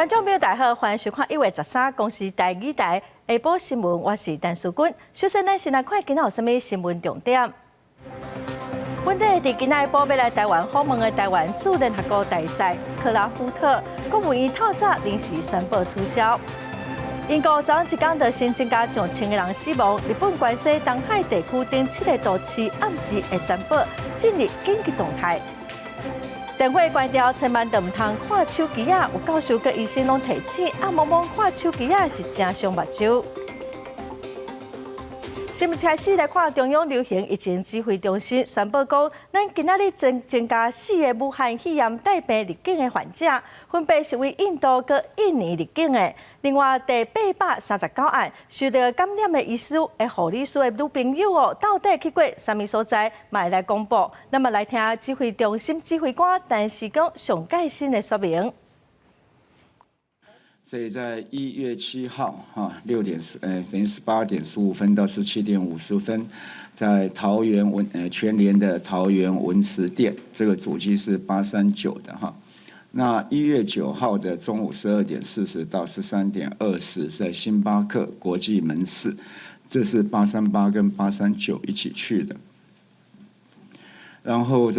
觀眾朋友大家好，歡迎收看1月13公視台語台下晡新聞，我是陳淑君。首先呢，先來看今仔有啥物新聞重點。本地佇今仔下晡欲來台灣訪問的台灣駐聯合國大使克拉夫特，國務院透早臨時宣布取消。英國昨昏一工就新增加上千个人死亡。日本關西東海地區等七个都市暗時會宣布進入緊急狀態。電火關掉，千萬就毋通看手機仔！有教授佮醫生攏提醒，暗暛暛看手機仔是誠傷目睭。新聞開始來看，中央流行疫情指揮中心宣布講，咱今仔日增加四个武漢肺炎帶病入境的患者，分別是為印度佮印尼入境的。另外，第839案受著感染的醫師的護理師的女朋友哦，到底去過啥物所在，嘛會來公布。那麼來聽指揮中心指揮官陳時中上蓋新的說明。所以在1月7號，哈六點十，等於18點15分到17點50分，在桃園文，全聯的桃園文慈店，這個主機是839的哈。那1月9號的中午12點40到13點20，在星巴克國際門市，這是八三八跟八三九一起去的。然後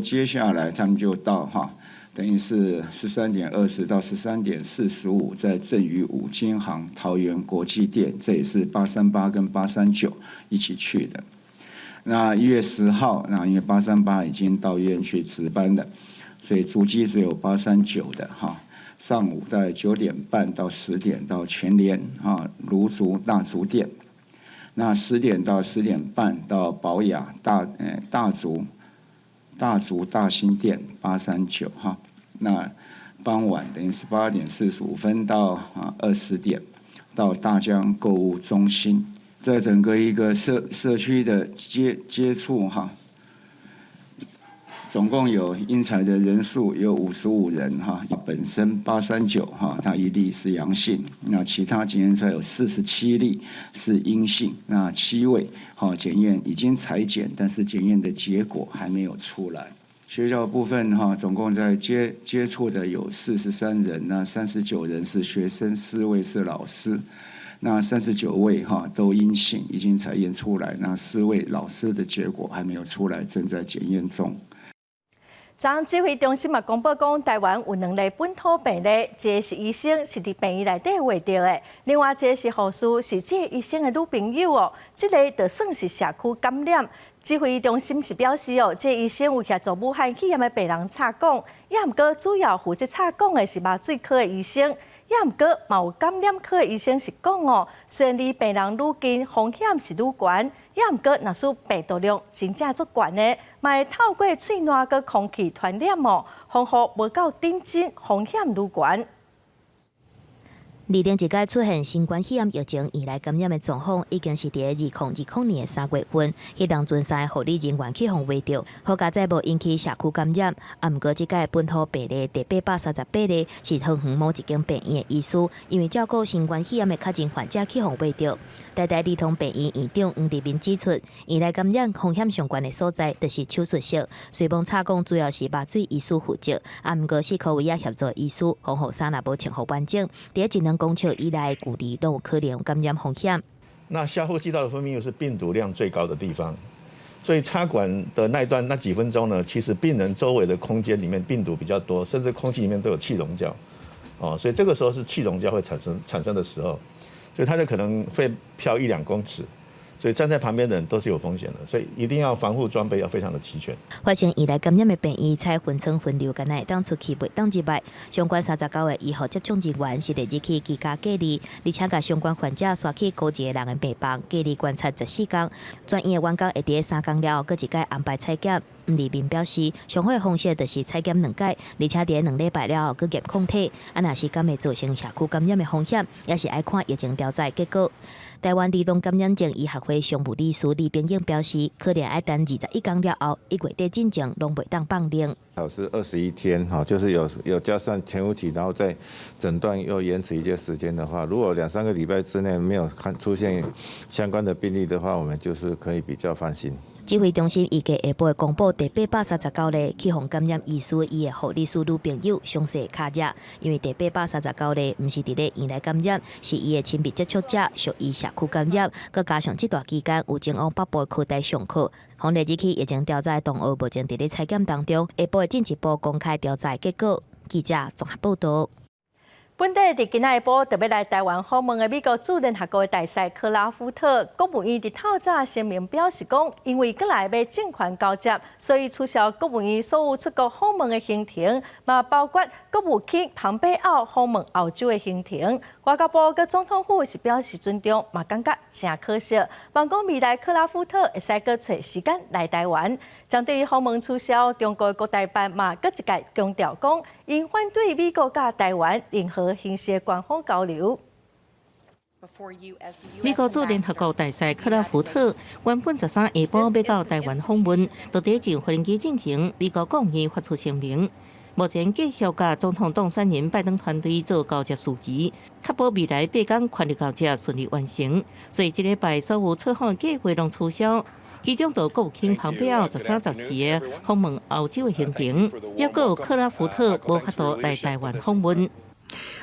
接下來他們就到哈。等於是13點20到13點45，在振宇五金行桃園國際店，這也是八三八跟八三九一起去的。那1月10號，那因為八三八已經到醫院去值班了，所以主機只有八三九的哈。上午在9點半到10點到全聯啊蘆竹大竹店，那10點到10點半到寶雅大竹大興店八三九哈。那傍晚等於18點45分到20點，到大江購物中心，在整個一個社區的接觸哈，總共有應採的人數有55人哈，本身八三九哈，他一例是陽性，那其他檢驗出來有47例是陰性，那7位哈檢驗已經採檢，但是檢驗的結果還沒有出來。學校部分哈，總共在接觸的有43人，那39人是學生，4位是老師，那39位哈都陰性，已經採驗出來，那4位老師的結果還沒有出來，正在檢驗中。昨昏指揮中心嘛公布講，台灣有兩例本土病例，一个是醫生，是佇病院內底穢著的；另外一个是護士，是這个醫生的女朋友哦。這个就算是社區感染。指揮中心是表示哦，這个醫生有協助武漢肺炎的病人插管，也毋過主要負責插管的是麻醉科的醫生，也毋過嘛有感染科的醫生是講哦，雖然離病人愈近風險是愈懸，也毋過若是病毒量真正足懸的，嘛會透過喙瀾佮空氣傳染哦，防護無夠頂真，風險愈懸。二零一九出現新冠肺炎疫情以來感染的狀況，已經是佇2020年3月份，彼當陣三个護理人員去予穢著，好佳哉無引起社區感染。啊，毋過這擺本土病例第838例是桃園某一間病院的醫師，因為照顧新冠肺炎的確診患者去予穢著。台大兒童病院院長黃立民指出，院內感染風險上懸的所在，就是手術室。雖罔插管主要是麻醉醫師負責，啊，毋過四科位仔協助醫師防護衫若無穿予完整，佇一兩公尺以內距離攏有可能感染風險。那下呼吸道的分泌物是病毒量最高的地方，所以插管的那段那幾分鐘呢，其實病人周圍的空間裡面病毒比較多，甚至空氣裡面都有氣溶膠，哦，所以這個時候是氣溶膠會產生的時候，所以它就可能會飄一兩公尺。所以站在旁邊的人都是有風險的，所以一定要防護裝備要非常的齊全。發現院內感染的病院採分層分流，敢若會當出去，袂當入來。相關39個醫護接觸人員是禮日起居家隔離，而且共相關患者徙去孤一个人的病房隔離觀察14天。全院的員工會佇3工了後，閣一擺安排採檢。黃立民表示，上好的方式就是採檢兩擺，而且佇2禮拜了後閣驗抗體。啊，若是敢會造成社區感染的風險，也是愛看疫情調查結果。台灣兒童感染症醫學會常務理事李炳英表示，可能愛等21天了後，1月底進前攏袂當放冷。好，是21天，哈，就是有加上潛伏期，然後再診斷又延遲一些時間的話，如果兩三個禮拜之內沒有看出現相關的病例的話，我們就是可以比較放心。指揮中心預計下晡會公布第839例去予感染疑似伊的護理師女朋友詳細卡熱，因為第八百三十九例毋是佇咧院內感染，是伊的親密接觸者，屬於社區感染。閣加上這段期間有前往北部科大上課，從禮日起疫情調查同學目前佇咧採檢當中，下晡會進一步公開調查結果。記者綜合報道。本底佇今仔下晡特別來台灣訪問的美國駐聯合國大使克拉夫特，國務院佇透早聲明表示講，因為閣來欲政權交接，所以取消國務院所有出國訪問的行程，嘛包括國務卿龐貝奧訪問澳洲的行程。外交部佮總統府是表示尊重，嘛感覺誠可惜。望講未來克拉夫特會使閣揣時間來台灣。針對訪問取消，中國國台辦嘛閣一擺強調講，𪜶反對美國佮台灣任何形式的官方交流。美國駐聯合國大使克拉夫特原本13下晡欲到台灣訪問，就佇上飛機進前，美國國務院發出聲明，目前繼續佮總統當選人拜登團隊做交接事宜，確保未來8工權力交接順利完成。所以這禮拜所有出訪計劃攏取消。其中，就國務卿龐貝奧13、14的訪問歐洲的行程，抑閣有克拉夫特無法度來台灣訪問。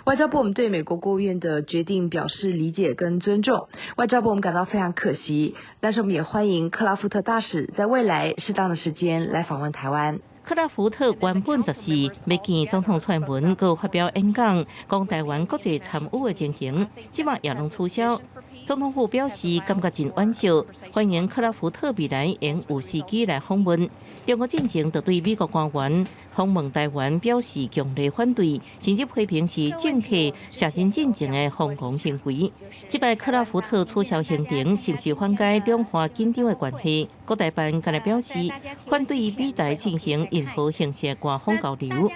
外交部，我們對美國國務院的決定表示理解跟尊重。外交部，我們感到非常可惜，但是我們也歡迎克拉夫特大使在未來適當的時間來訪問台灣。克拉夫特原本14欲見總統蔡英文，閣發表演講，講台灣國際參與的情形，這馬也攏取消。總統府表示感覺真惋惜，歡迎克拉夫特未來會有時機來訪問。中國進前就對美國官員訪問台灣表示強烈反對，甚至批評是政客射箭進前的瘋狂行為。這擺克拉夫特取消行程，是毋是緩解兩岸緊張的關係？國台辦今日表示，反對美台進行任何形式的官方交流。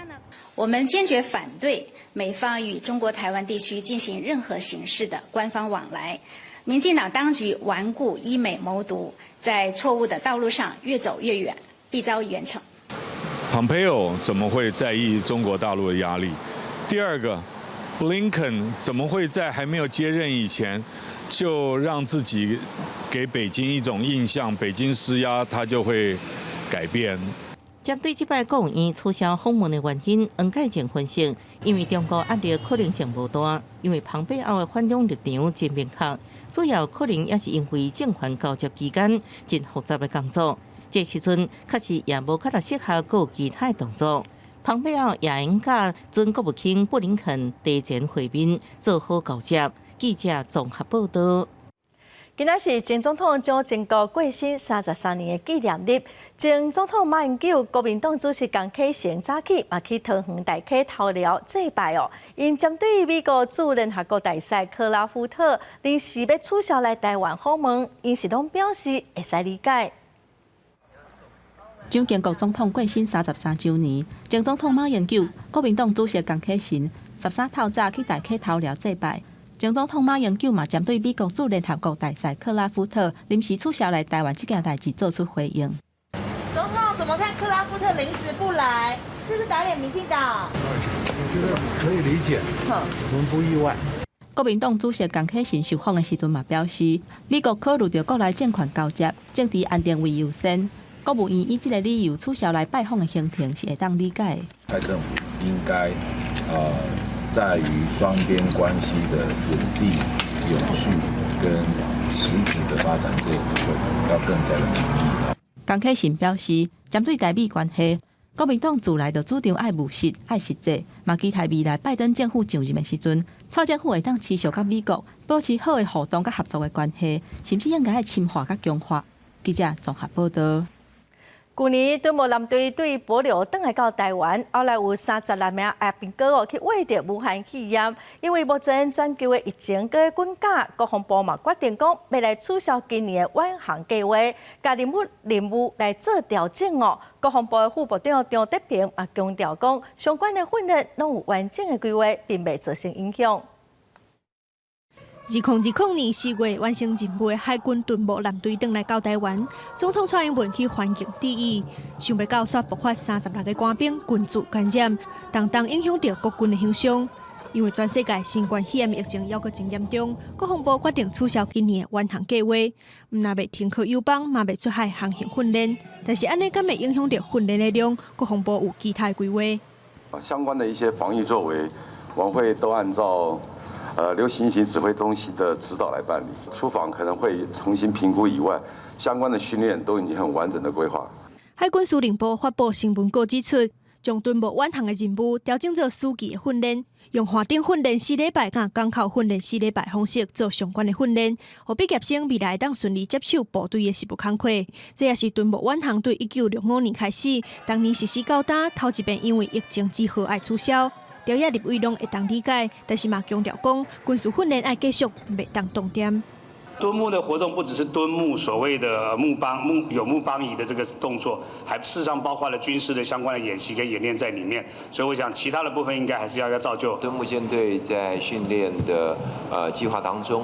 我們堅決反對美方與中國台灣地區進行任何形式的官方往來。民進黨當局頑固依美謀獨，在錯誤的道路上越走越遠，必遭嚴懲。 Pompeo 怎麼會在意中國大陸的壓力？第二個，Blinken 怎麼會在還沒有接任以前，就讓自己給北京一種印象，北京施壓他就會改變？針對這擺國務院取消訪問的原因，黃介正分析，因為中國壓力可能性無大，因為龐貝奧的反中立場真明確，主要可能也是因為政權交接期間真複雜的工作，這時陣確實也無較適合閣有其他的動作。龐貝奧也應佮準國務卿布林肯提前會面，做好交接。記者綜合報道。今仔是前總統蔣經國過身33年的紀念日。前總統馬英九、國民黨主席江啟臣早起嘛去桃園大溪頭寮祭拜哦。𪜶針對美國駐聯合國大使克拉夫特臨時欲取消來台灣訪問，𪜶是攏表示會使理解。蔣經國總統過身33週年，前總統馬英九、國民黨主席江啟臣13透早去大溪頭寮祭拜。前總統馬英九嘛針對美國駐聯合國大使克拉夫特臨時取消來台灣這件代誌做出回應。總統怎麼看克拉夫特臨時不來，是不是打臉民進黨？我覺得可以理解，我們不意外。國民黨主席江啟臣受訪的時陣嘛表示，美國考慮著國內政權交接，政治安定為優先，國務院以這個理由取消來拜訪的行程是會當理解。蔡政府應該，在於雙邊關係的穩定、永續跟實質的發展這一部分，要更加的努力。江啟臣表示，針對台美關係，國民黨自來就主張愛務實、愛實際，嘛期待未來拜登政府上任的時陣，蔡政府會當持續佮美國保持好的互動佮合作的關係，甚至應該愛深化佮強化。記者綜合報道。舊年敦睦艦隊對帛琉轉來到台灣，後來有36名阿兵哥哦去穢著武漢肺炎，因為目前全球的疫情閣滾價，國防部嘛決定講欲來取消今年的遠航計劃，共任務來做調整哦。國防部的副部長張德平也強調講，相關的訓練攏有完整的規劃，並袂造成影響。2020年4月完成任務的海軍敦睦艦隊轉來到台灣，總統蔡英文去歡迎致意，想袂到煞爆發36個官兵群聚感染，當當影響著國軍的形象。因為全世界新冠肺炎疫情猶閣真嚴重，國防部決定取消今年的遠航計劃，毋但袂停課友邦，嘛袂出海航行訓練。但是按呢敢會影響著訓練的量？國防部有其他的規劃。相關的一些防疫作為，我們會都按照流行疫情指揮中心的指導來辦理。出訪可能會重新評估以外，相關的訓練都已經很完整的規劃。海軍司令部發布新聞稿指出，將敦睦遠航的任務調整做暑期的訓練，用岸頂訓練四禮拜，佮港口訓練四禮拜方式做相關的訓練，予畢業生未來會當順利接手部隊的實務工課。這也是敦睦遠航對1965年開始，當年實施到今頭一遍因為疫情之禍愛取消。朝野立委攏會當理解，但是嘛強調講軍事訓練愛繼續，袂當凍點。敦睦的活動不只是敦睦所謂的睦邦睦有睦邦誼的這個動作，還事實上包括了軍事的相關的演習跟演練在裡面。所以我想其他的部分應該還是要照舊。敦睦艦隊在訓練的計劃當中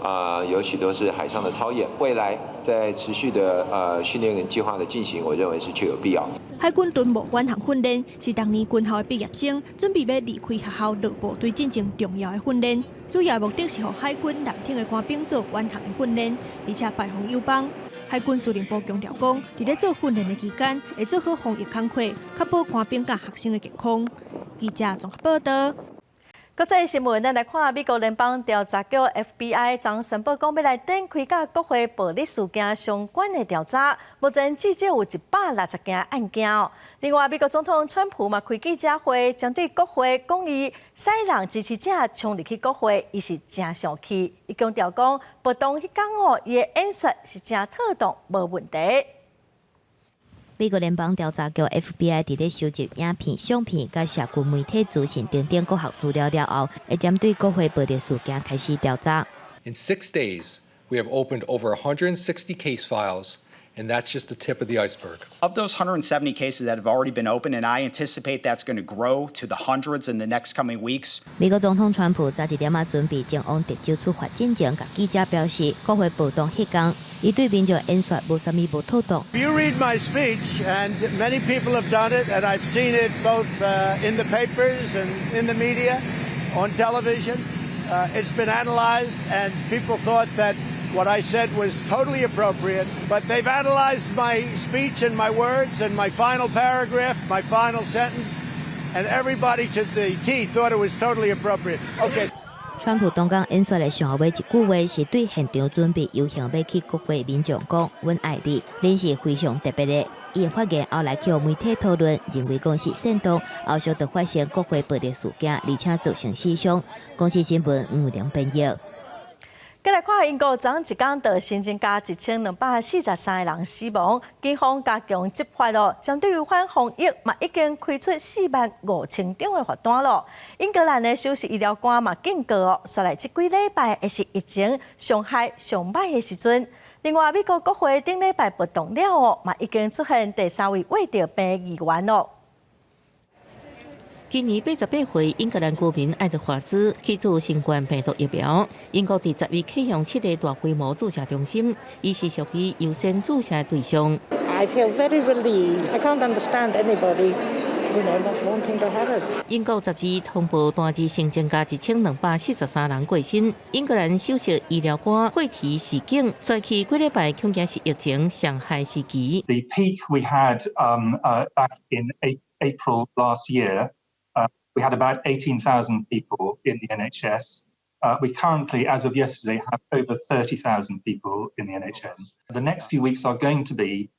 啊，有許多是海上的操演，未來在持續的訓練跟計劃的進行，我認為是確有必要。海軍敦睦遠航訓練是當年軍校的畢業生準備欲離開學校落部隊進前重要的訓練，主要目的是予海軍艦艇的官兵做遠航的訓練，而且拜訪友邦。海軍司令部強調講，佇咧做訓練的期間，會做好防疫工課，確保官兵佮學生的健康。記者綜合報道。國際新聞，咱來看美國聯邦調查局 FBI 昨宣布講，欲來展開佮國會暴力事件相關的調查，目前至少有160件案件哦。另外，美國總統川普嘛開記者會，針對國會講伊使人支持者衝入去國會，伊是誠生氣。伊強調講，暴動彼工哦，伊的演說是誠妥當，無問題。美國聯邦調查局 FBI 佇咧收集影片、相片、佮社群媒體資訊等等各項資料了後，會針對國會暴力事件開始調查。 In 6 days, we have opened over 160 case files, and that's just the tip of the iceberg. Of those 170 cases that have already been opened, and I anticipate that's going to grow to the hundreds in the next coming weeks. 美國總統川普早一點仔準備前往德州出發進前，共記者表示，國會暴動彼工，伊對民眾演說無啥物無妥當。 You read my speech, and many people have done it, and I've seen it both in the papers and in the media, on television. It's been analyzed, and people thought that what I said was totally appropriate. But they've analyzed my speech and my words and my final paragraph, my final sentence, and everybody to the T thought it was totally appropriate. Okay. 川普當講演說的上後尾一句話是對現場準備遊行欲去國會民眾講：阮愛你，恁是非常特別的。伊的發言後來予媒體討論，認為講是煽動，後續就發生國會暴力事件，而且造成死傷。公視新聞吳良編譯。繼來看英國，昨一工就新增加1243個人死亡，警方加強執法咯。針對違反防疫嘛，已經開出4萬5千張的罰單咯。英格蘭的首席醫療官嘛警告哦，紲來這幾禮拜會是疫情上害上歹的時陣。另外，美國國會頂禮拜暴動了後，嘛已經出現第三位穢著病的議員咯。今年88歲英格蘭居民愛德華茲去注新冠病毒疫苗。英國佇10月啟用七个大規模注射中心，伊是屬於優先注射的對象。 I feel very relieved. I can't understand anybody not wanting to have it. 英國十二通報單日新增加1243人過身。英格蘭首席醫療官惠提示警，過去幾禮拜恐驚是疫情上害時期。 The peak we had back in April last year, we had about 18,000 people in the NHS. We currently, as of yesterday, have over 30,000 people in the NHS. The next few weeks are going to be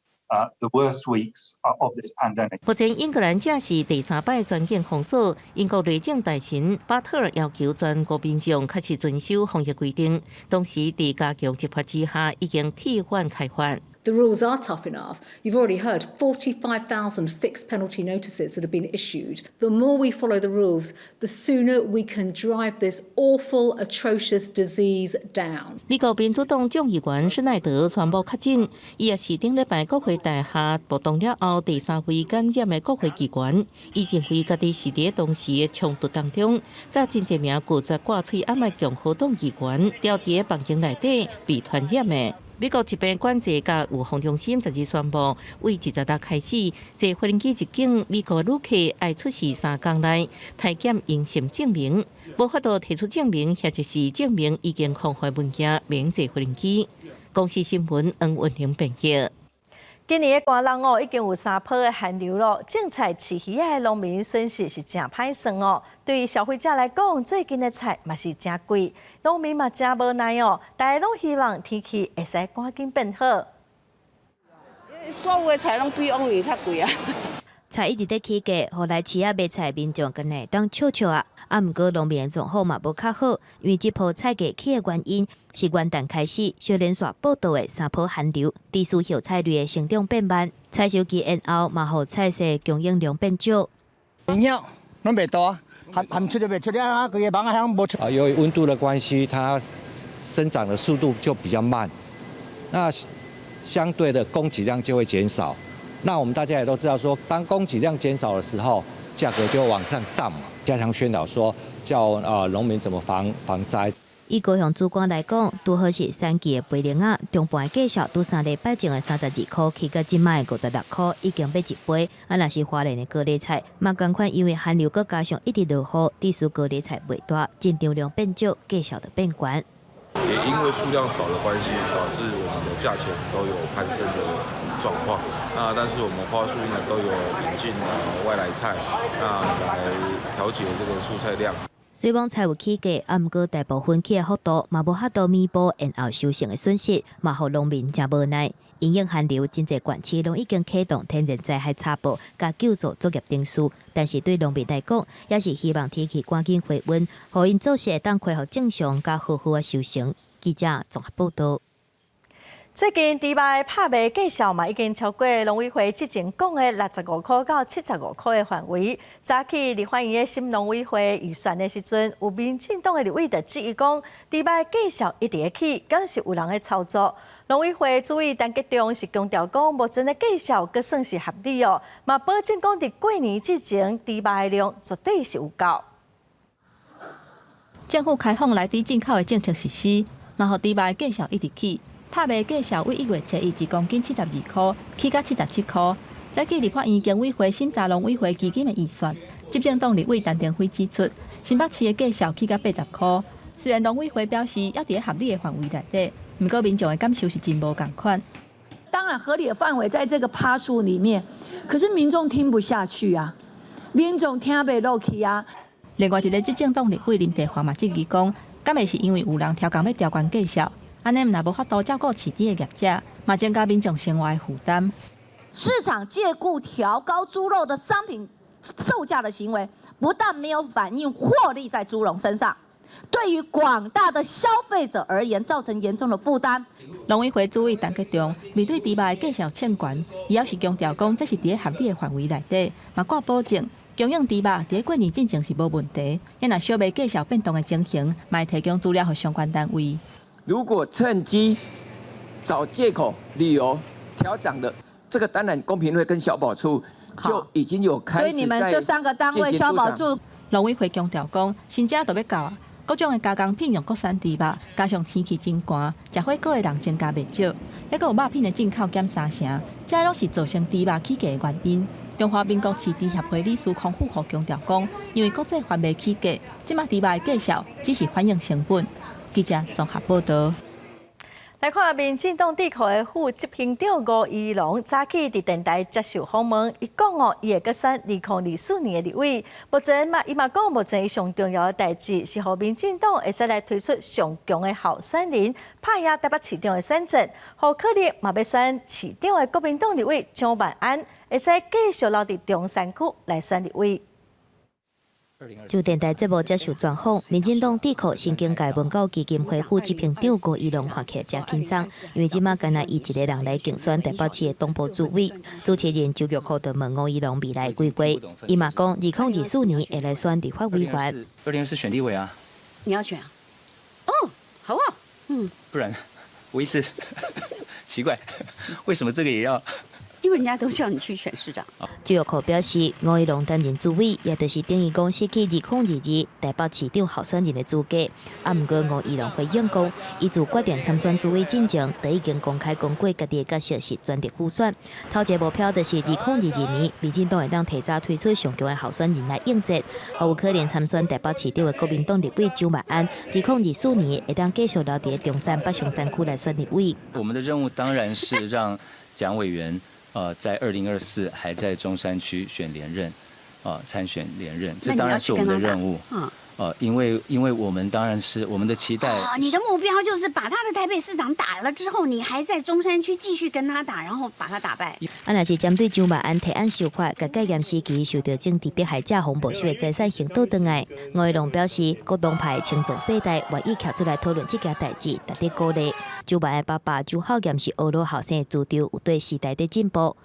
the worst weeks of this pandemic. 目前英格蘭正是第三擺全境封鎖，英國內政大臣巴特爾要求全國民眾開始遵守防疫規定，同時佇加強執法之下，已經替換開發。 The rules are tough enough. You've already heard 45,000 fixed penalty notices that have been issued. The more we follow the rules, the sooner we can drive this awful, atrocious disease down. 美國民主黨眾議員施奈德宣布確診，伊也是頂禮拜國會大廈暴動了後第三位感染的國會議員。伊認為家己是佇當時的衝突當中，佮真濟名拒絕掛喙罨的共和黨議員，牢佇房間內底被傳染的。美國疾病管制佮預防中心12宣布，對26開始，坐飛機入境美國旅客愛出示3工內體檢陰性證明，無法度提出證明，或者是證明已經防護文件，免坐飛機。公視新聞黃文玲編譯。今年的寒冷哦，已經有三波的寒流咯。種菜飼魚仔的農民損失是誠歹算哦。對於消費者來講，最近的菜嘛是誠貴，農民嘛誠無奈哦。大家攏希望天氣會使趕緊變好。所有的菜攏比往年較貴啊。菜一直咧起價，予來市仔買菜民眾敢若會當笑笑啊。啊，毋過農民的狀況嘛無較好，因為這波菜價起的原因是元旦開始，小連續報道的三波寒流，致使葉菜類的成長變慢，採收期延後，嘛予菜色供應量變少。營養攏袂多，含含出就袂出了，規个網仔遐無出。啊，由於溫度的關係，它生長的速度就比較慢，那相對的供給量就會減少。那我們大家也都知道，說當供給量減少的時候，價格就往上漲嘛。加強宣導，說叫啊農民怎麼防災。以高雄主管來講，拄好是三季的肥苓仔，中盤的價數拄3禮拜前的32箍，起到這擺的56箍，已經欲一倍。啊，若是花蓮的高麗菜，嘛仝款，因為寒流閣加上一直落雨，致使高麗菜賣大，進場量變少，價數就變懸。也因為數量少的關係，導致我們的價錢都有攀升的狀況。那但是我們花束呢都有引進外來菜，那來調節這個蔬菜量。雖罔菜有起價，啊，毋過大部分起的幅度嘛無法度彌補延後收成的損失，嘛予農民誠無奈。因應寒流，真濟縣市攏已經啟動天然災害查報，佮救助作業程序。但是對農民來講，也是希望天氣趕緊回溫，予𪜶做勢會當恢復正常，佮好好仔收成。記者綜合報導。最近豬肉的拍賣價數嘛，已經超過農委會之前講的65箍到75箍的範圍。早起立法院的審農委會預算的時陣，有民進黨的立委就質疑講，豬肉的價數一直會起，敢是有人咧操作？農委會主委陳吉仲是強調講，目前的價數閣算是合理哦，嘛保證講佇過年之前，豬肉的量絕對是有夠。政府開放來豬進口的政策實施，嘛予豬肉的價數一直起。拍賣價數對1月初1一公斤72箍，起到77箍。早起立法院經委會審查農委會基金的預算，執政黨立委陳庭輝指出，新北市的價數起到80箍。雖然農委會表示猶佇合理的範圍內底，毋過民眾的感受是真無仝款。當然合理的範圍在這個趴數裡面，可是民眾聽不下去啊，民眾聽袂落去啊。另外一个執政黨立委林帝華嘛質疑講，敢會是因為有人刁工欲調懸價數？按呢毋但無法度照顧飼豬的業者，嘛增加民眾生活的負擔。市場借故調高豬肉的商品售價的行為，不但沒有反映獲利在豬農身上，對於廣大的消費者而言，造成嚴重的負擔。農委會主委陳吉仲面對豬肉的價數衝懸，伊猶是強調講，這是佇咧合理的範圍內底，嘛閣保證供應豬肉佇咧過年進前是無問題。啊若小賣價數變動的情形，嘛會提供資料予相關單位。如果趁機找借口理由調漲的，這個當然公平會跟消保處就已經有開始。所以你們這三個單位消保處，農委會強調講，新正都欲到啊，各種的加工品用國產豬肉，加上天氣真寒，食火鍋的人增加袂少，猶閣有肉品的進口減三成，這攏是造成豬肉起價的原因。中華民國飼豬協會理事孔富和強調講，因為國際販賣起價，這擺豬肉的價數只是反映成本。記者綜合報導。來看民進黨智庫的副執行長吳怡農，早起佇電台接受訪問，伊講哦，伊會閣選2024年的立委。目前嘛，伊嘛講，目前伊上重要的代誌是予民進黨會使來推出上強的候選人，拍贏台北市長的選戰，予可能嘛欲選市長的國民黨立委蔣萬安，會使繼續留佇中山區來選立委。就電台節目接受專訪，民進黨智庫新經濟文教基金會副執行長吳怡農看起來誠輕鬆，因為這馬干焦伊一个人來競選台北市的黨部主委。主持人周玉蔻就問吳怡農未來規劃，伊嘛講2024年會來選立法委員。 2024選立委啊？你要選啊？哦，好啊，嗯。不然我一直奇怪，為什麼這個也要？因為人家都叫你去選市長。周玉蔻表示，吳怡農擔任主委，也就是等於講失去2022台北市長候選人的資格。啊，毋過吳怡農回應講，伊自決定參選主委進前，就已經公開講過，家己的角色是全力輔選。頭一個目標就是2022年，民進黨會當提早推出上強的候選人來應戰，予有可能參選台北市長的國民黨立委蔣萬安，2024年會當繼續留佇中山北松山區來選立委。我們的任務當然是讓蔣委員，在2024還在中山區選連任，啊，參選連任，這當然是我們的任務。因為我們當然是我們的期待。哦，你的目標就是把他的台北市長打了之後，你還在中山區繼續跟他打，然後把他打敗。啊，若是針對蔣萬安提案修法，共戒嚴時期受著政治迫害者予沒收的財產刑倒轉來，吳怡農表示，各黨派青壯世代願意徛出來討論這件代誌，值得鼓勵。蔣萬安爸爸蔣孝嚴是學老後生的主張，有對時代的進步。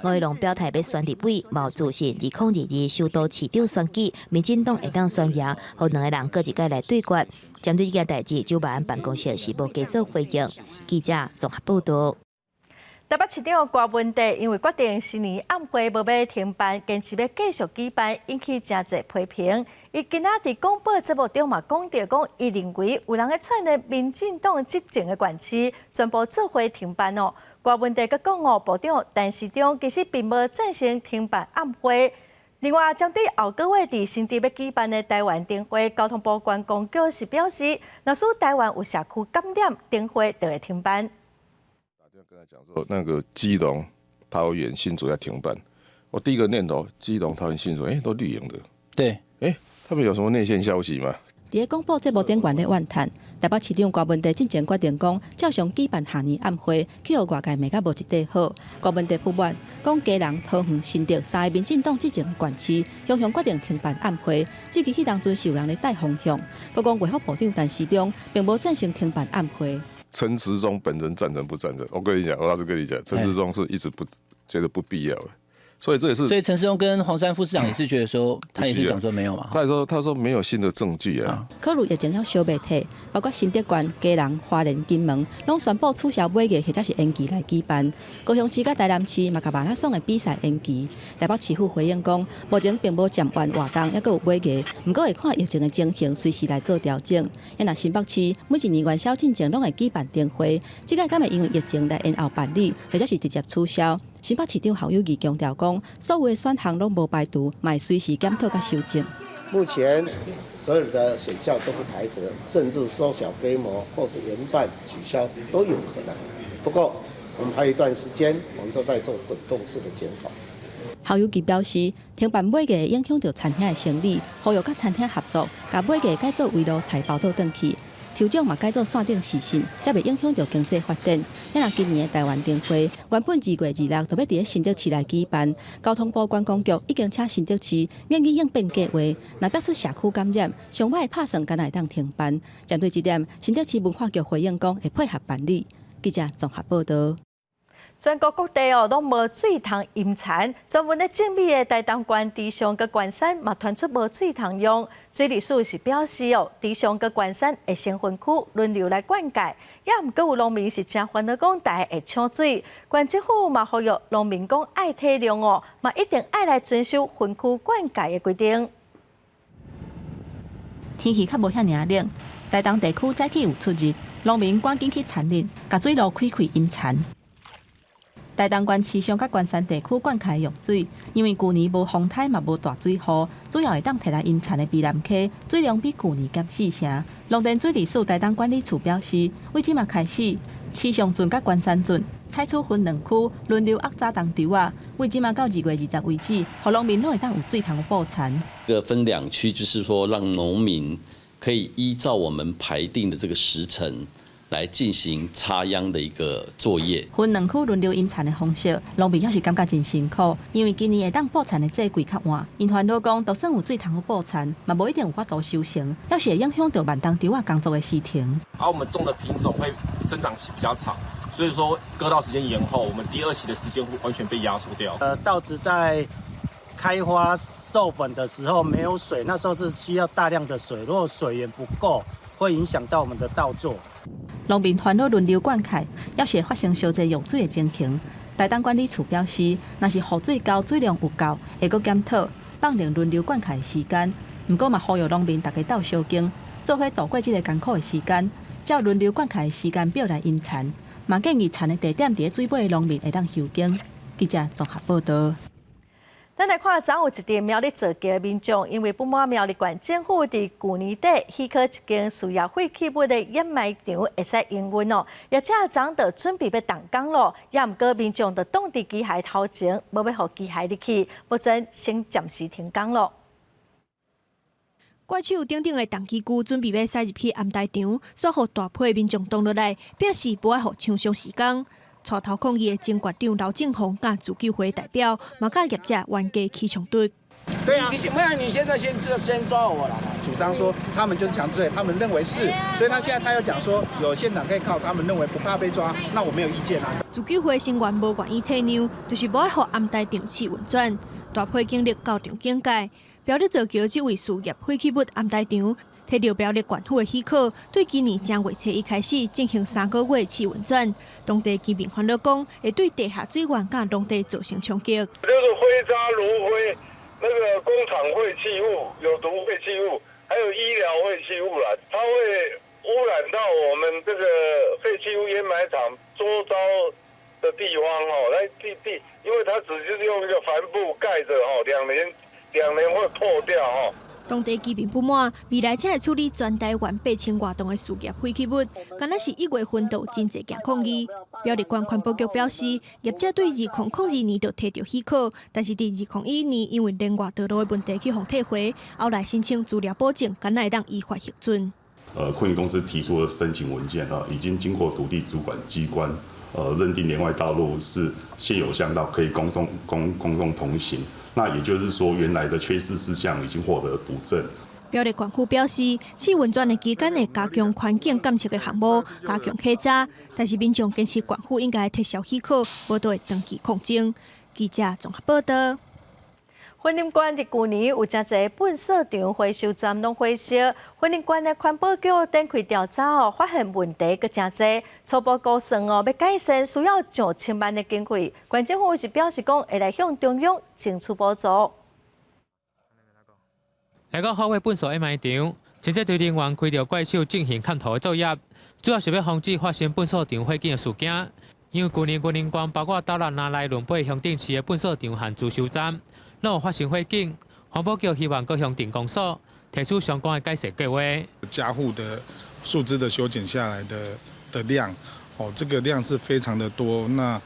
吳怡農表態欲選立委，嘛自信2022首都市長選舉，民進黨會當選贏，予兩個人閣一擺來對決。針對這件代誌，蔣萬安辦公室是無加做回應。記者綜合報道。台北市長柯文哲因為決定新年暗會無欲停辦，堅持欲繼續舉辦，引起誠濟批評。伊今仔佇廣播節目中嘛講著講，伊認為有人咧串聯民進黨執政的縣市，全部做伙停辦哦。柯文哲閣講哦，部長陳時中其實並無贊成停辦暗會。另外，針對後個月佇新竹欲舉辦的台灣燈會，交通部觀光局是表示，若使台灣有社區感染，燈會就會停辦。打電話跟他講說，那個基隆、桃園、新竹要停辦。我第一個念頭，基隆、桃園、新竹，欸，都綠營的。對，欸，他們有什麼內線消息嗎？佇個廣播節目頂懸咧怨嘆，台北市長柯文哲進前決定講，照常舉辦跨年暗會，去予外界罵甲無一塊好。柯文哲不滿，講基隆、桃園、新竹三个民進黨執政的縣市，雄雄決定停辦暗會，只記彼當陣是有人咧帶風向。閣講衛福部長陳時中並無贊成停辦暗會。陳時中本人贊成不贊成？我跟你講，我老實跟你講，陳時中是一直不覺得不必要的。所以這也是，所以陳時中跟黃珊珊副市長也是覺得說，他也是想說沒有嘛。他說沒有新的證據啊。考慮疫情猶燒袂退，包括新竹縣、基隆、花蓮、金門，攏宣布取消尾月或者是延期來舉辦。高雄市佮台南市嘛，共馬拉松的比賽延期。台北市府回應講，目前並無暫緩活動，猶閣有尾月，毋過會看疫情的情形，隨時來做調整。啊，若新北市每一年元宵進前攏會舉辦燈會，這擺敢會因為疫情來延後辦理，或者是直接取消？新北市長侯友宜強調講，所有的選項攏無排除，嘛會隨時檢討佮修正。目前所有的選項都不排除，甚至縮小規模或是延辦、取消都有可能。不過，我們還有一段時間，我們都在做滾動式的檢討。侯友宜表示，停辦尾牙會影響著餐廳的生意，呼籲佮餐廳合作，共尾牙改做圍爐菜包倒轉去。抽獎嘛改做線頂視訊，才袂影響著經濟發展。啊若今年的台灣燈會原本2月26就欲佇咧新竹市來舉辦，交通部觀光局已經請新竹市研議應變計劃，若爆出社區感染，上歹的拍算敢若會當停辦。針對這點，新竹市文化局回應講會配合辦理。記者綜合報道。全國各地哦，攏無水通淹田，專門咧種米的台東縣池上佮關山嘛，傳出無水通用。水利署是表示哦，池上佮關山會先分區輪流來灌溉，也毋過有農民是誠煩惱講，大家會搶水。縣政府嘛呼籲農民講愛體諒哦，嘛一定愛來遵守分區灌溉的規定。天氣較無遐爾冷，台東地區早起有出日，農民趕緊去田裡，共水路開開淹田。台東縣池上佮關山地區灌溉用水，因為舊年無風颱嘛無大水雨，主要會當提來淹田的卑南溪水量比舊年減四成。農田水利署台東管理處表示，為這馬開始，池上圳佮關山圳採取分兩區輪流壓早冬稻仔，為這馬到2月20為止，予農民攏會當有水通補田。這個分兩區，就是說讓農民可以依照我們排定的這個時程來進行插秧的一個作業。分兩區輪流淹田的方式，農民猶是感覺真辛苦，因為今年會當補田的季節較晚。𪜶煩惱講，就算有水通補田，嘛無一定有法度收成，猶是會影響著慢冬稻仔工作的時程。而我們種的品種會生長期比較長，所以說割稻時間延後，我們第二期的時間會完全被壓縮掉。稻子在開花授粉的時候沒有水，那時候是需要大量的水，如果水源不夠，會影響到我們的稻作。農民煩惱輪流灌溉，猶是會發生燒濟用水的情形。台東管理處表示，若是雨水溝水量有夠，會閣檢討放靈輪流灌溉的時間。毋過嘛，呼籲農民逐家鬥相共，做伙度過這個艱苦的時間，照輪流灌溉的時間表來淹田。嘛建議田的地點佇咧水尾的農民會當休耕。記者綜合報道。咱來看，昨有一陣苗栗造橋的民眾，因為不滿苗栗縣政府佇舊年底許可一間事業廢棄物的掩埋場會使營運哦，業者昨就準備欲動工咯，也毋過民眾就擋佇機械頭前，無欲予機械入去，目前先暫時停工咯。怪手等等的重機具準備欲駛入去掩埋場，煞予大批民眾擋落來，表示無愛予廠商施工。帶頭抗議的前縣長劉政鴻佮自救會代表，嘛佮業者冤家起衝突。對啊，你沒有，你現在先先抓我了。主張說他們就是強制罪，他們認為是，所以他現在他又講說有現場可以靠，他們認為不怕被抓，那我沒有意見啊。自救會成員無願意退讓，就是無愛予掩埋場試運轉。大批警力到場警戒，苗栗造橋這位事業廢棄物掩埋場，提著苗栗縣府的許可，對今年正月初一開始進行3個月試運轉。當地居民煩惱講，會對地下水源佮農地造成衝擊。就是灰渣爐灰，那個工廠廢棄物、有毒廢棄物，還有醫療廢棄物啦，它會污染到我們這個廢棄物掩埋場周遭的地方哦，來地地，因為它只是用一個帆布蓋着哦，兩年會破掉哦。當地居民不滿，未來才會處理全台灣8000外噸的事業廢棄物，敢若是1月份就有真濟件抗議。苗栗縣環保局表示，業者對2002年就提著許可，但是佇2011年因為連外道路的問題去予退回，後來申請資料補正，敢若會當依法核准。昆宇公司提出的申請文件啊，已經經過土地主管機關認定連外道路是現有鄉道，可以公眾通行。那也就是說，原來的缺失事項已經獲得補正。苗栗縣府表示，試運轉的期間會加強環境監測的項目，加強檢查，但是民眾堅持縣府應該撤銷許可，無就會長期抗爭。記者綜合報道。雲林縣佇舊年有誠濟糞掃場回收站攏火燒，雲林縣的環保局展開調查哦，發現問題閣誠濟，初步估算哦，欲改善需要上千萬的經費。縣政府是表示講會來向中央爭取補助。來到好尾糞掃掩埋場，清潔隊人員開著怪手進行崁塗的作業，主要是欲防止發生糞掃場火警的事件。因為舊年雲林縣包括斗六、那麗、崙背鄉鎮市的糞掃場和資收站，攏有發生火警，環保局希望閣鄉鎮公所提出相關的改善計劃。家戶的樹枝的修剪下來的量，哦，這個量是非常的多。那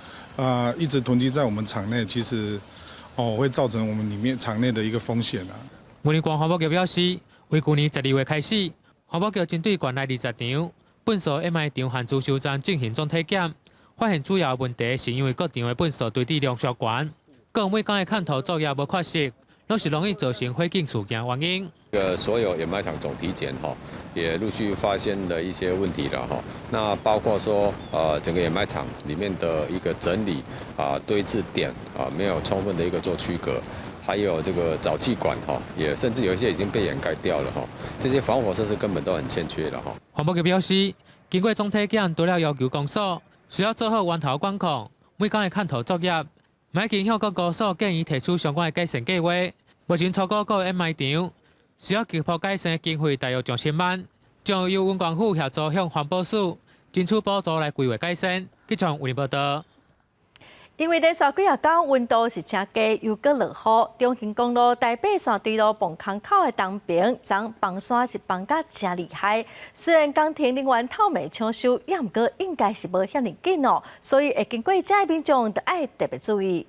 一直囤積在我們場內，其實哦會造成我們裡面場內的一個風險啊。雲林縣環保局表示，為舊年12月開始，環保局針對縣內20場糞掃掩埋場和資收站進行總體檢，發現主要問題是因為各場的糞掃堆置量傷懸。閣每工的崁塗作業無確實，攏是容易造成火警事件原因。個所有掩埋場總體檢哈，也陸續發現了一些問題了哈。那包括說，整個掩埋場裡面的一個整理啊，堆置點啊，沒有充分的一個做區隔，還有這個沼氣管哈，也甚至有一些已經被掩蓋掉了哈。這些防火設施根本都很欠缺了哈。環保局表示，經過總體檢，除了要求公所需要做好源頭管控，每工的崁塗作業。嘛已經向各公所建議提出相關的改善計劃。目前初估各掩埋場需要急迫改善的經費大約上千萬，將由雲縣府協助向環保署爭取補助來規劃改善。記者為您報道。因為連續幾仔工溫度是誠低，又閣落雨，中興公路台八線對路磅空口的東爿，昨崩山是崩甲誠厲害。雖然工程人員透暝搶修，也毋過應該是無遐爾緊哦，所以會經過遮的民眾著愛特別注意。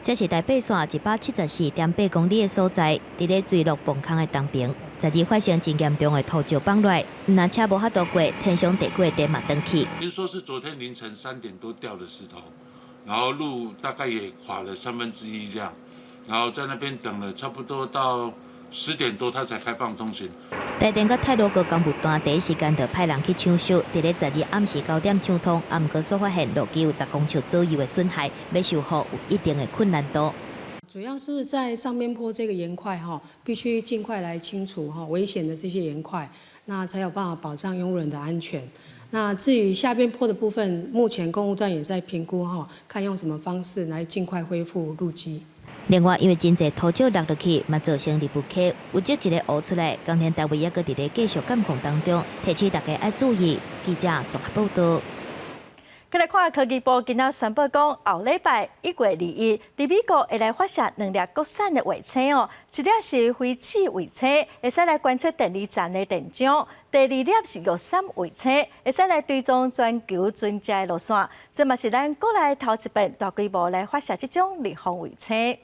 這是台八線174.8公里的所在，佇咧墜落磅空的東爿，12發生真嚴重的土石崩落，毋但車無法度過，天長地久的地嘛斷去。聽說是昨天凌晨3點多掉的石頭，然後路大概也垮了1/3這樣，然後在那邊等了差不多到10點多，他才開放通行。台電佮太魯閣工務單第一時間就派人去搶修，佇咧12暗時9點搶通，啊，毋過煞發現路基有10公尺左右的損害，欲修復有一定的困難度。主要是在上邊坡這個岩塊哈，必須盡快來清除哈危險的這些岩塊，那才有辦法保障用路人的安全。那至於下邊坡的部分，目前工務段也在評估哈，看用什麼方式來盡快恢復路基。另外，因為真濟土石落落去，嘛造成礫溪有積一個湖出來，工程單位猶閣佇咧繼續監控當中，提醒大家愛注意。記者綜合報道。過來看科技部今仔宣布講，後禮拜1月21，佇美國會來發射兩粒國產的衛星哦，一粒是飛鼠衛星，會使來觀測電力站的電漿；第二粒是玉山衛星，會使來追蹤全球船隻的路線。這嘛是咱國內頭一遍大規模來發射這種立方衛星。